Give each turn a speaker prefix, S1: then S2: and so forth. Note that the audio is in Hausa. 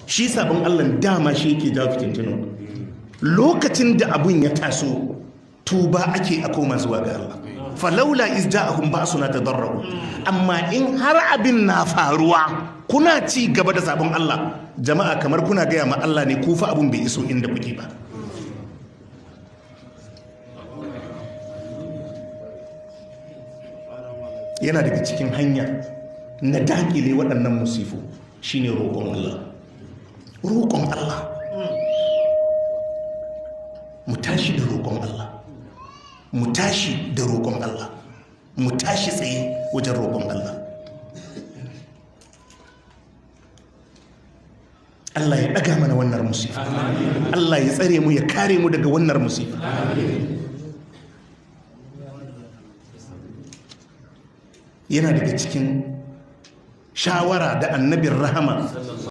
S1: Shi sabon Allah dama shi yake jawo fitintinu. Lokacin da abun ya taso, tuba ake a koma zuwa ga Allah. Falaula iz ja'ahum ba'suna tadarru. Amma in har abin na faruwa kuna ci gaba da sabon Allah, jama'a, kamar kuna gaya ma Allah ne ku fa abun bai iso inda kuke ba. Yana daga cikin hanya na dakile waɗannan musifu shine roƙon Allah. Roƙon Allah, mu tashi da roƙon Allah, mu tashi da roƙon Allah, mu tashi tsaye wajen roƙon Allah. Allah ya ɗaga mana wannan musifa. Allah ya tsare mu, ya kare mu daga wannan musifa. Yana daga cikin shawara da Annabin rahama